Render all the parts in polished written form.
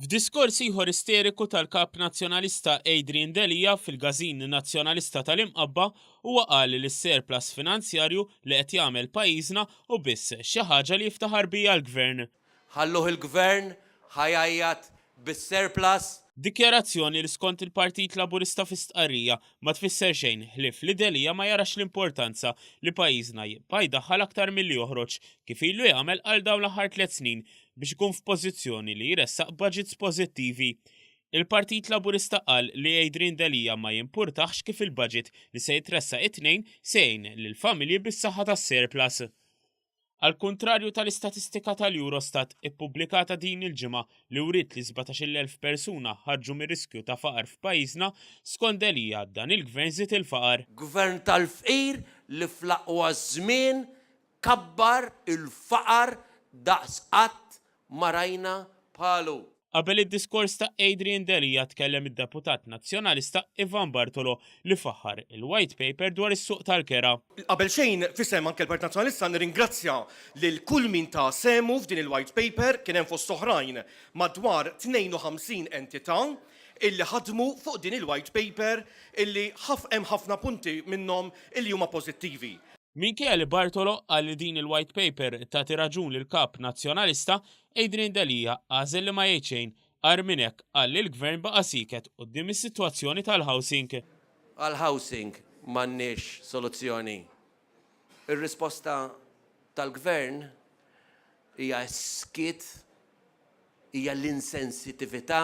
F'diskors ieħor isteriku tal-Kap Nazzjonalista Adrian Delia fil-Każin Nazzjonalista tal-Imqabba huwa qal li s-surplus finanzjarju li qed jagħmel pajjiżna hu biss xi ħaġa li jiftaħar biha l-Gvern. Ħalluh il-Gvern ħa jgħajjat bis-surplus. Dikjarazzjoni li skont il-Partit Laburista fi stqarrija ma tfisser xejn ħlief li Delia ma jarax l-importanza li pajjiżna jibqa' jdaħħal aktar milli joħroġ kif ilu jagħmel għal dawn l-aħħar tlett snin biex ikun f'pożizzjoni li jressaq budgets pożittivi. Il-Partit Laburista qal li Adrian Delia ma jimpurtahx kif il-budget li se jitressaq it-Tnejn se jgħin lill-familji bis-saħħa tas-surplus. Għall-kuntrarju tal-istatistika tal-Eurostat ippubblikata din il-ġimgħa li wriet li 17,000 persuna ħarġu mir-riskju ta' faqar f'pajjiżna, skont Delia dan il-Gvern żied il-faqar. Gvern tal-fqir li fl-aqwa żmien kabbar il-faqar daqs qatt ma rajna bħalu. Qabel id-diskors ta' Adrian Delia tkellem id-deputat Nazzjonalista Ivan Bartolo li faħħar il-White Paper dwar is-suq tal-kera. Qabel xejn, f'isem anke l-Partit Nazzjonalista nirringrazzja lil kull min ta sehmu f'din il-White Paper, kien hemm fost oħrajn madwar 52 entità illi ħadmu fuq din il-White Paper illi hemm ħafna punti minnhom illi huma pożittivi. Minkejja li Bartolo qal li din il-White Paper tagħti raġun lill-Kap Nazzjonalista, Adrian Delia għażel li ma jgħid xejn. Agħar minn hekk, qal li l-Gvern baqa' sieket quddiem is-sitwazzjoni tal-housing. Għall-housing m'għandniex soluzzjoni. Ir-risposta tal-Gvern hija s-skiet, hija l-insensitività.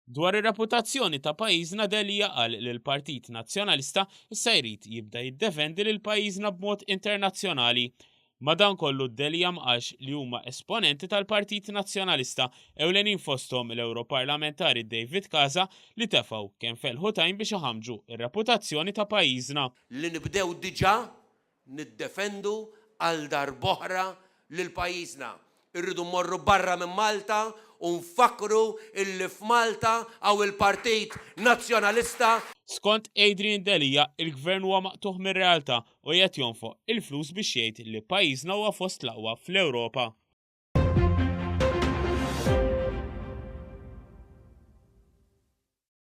Dwar ir-reputazzjoni ta' pajjiżna Delia qal li l-Partit Nazzjonalista issa jrid jibda jiddefendi lil pajjiżna b'mod internazzjonali. Madankollu Delia ma qalx li huma esponenti tal-Partit Nazzjonalista, ewlenin fosthom l-Ewroparlamentari David Casa li tefgħu kemm felħu tajn biex iħammġu r-reputazzjoni ta' pajjiżna. Li nibdew diġà niddefendu għal darb'oħra lil pajjiżna. Irridu mmorru barra minn Malta u nfakkru illi f'Malta hawn il-Partit Nazzjonalista. Skont Adrian Delia, il-Gvern huwa maqtugħ mir-realtà u qiegħed jonfoq il-flus biex jgħid li pajjiżna huwa fost l-aqwa fl-Ewropa.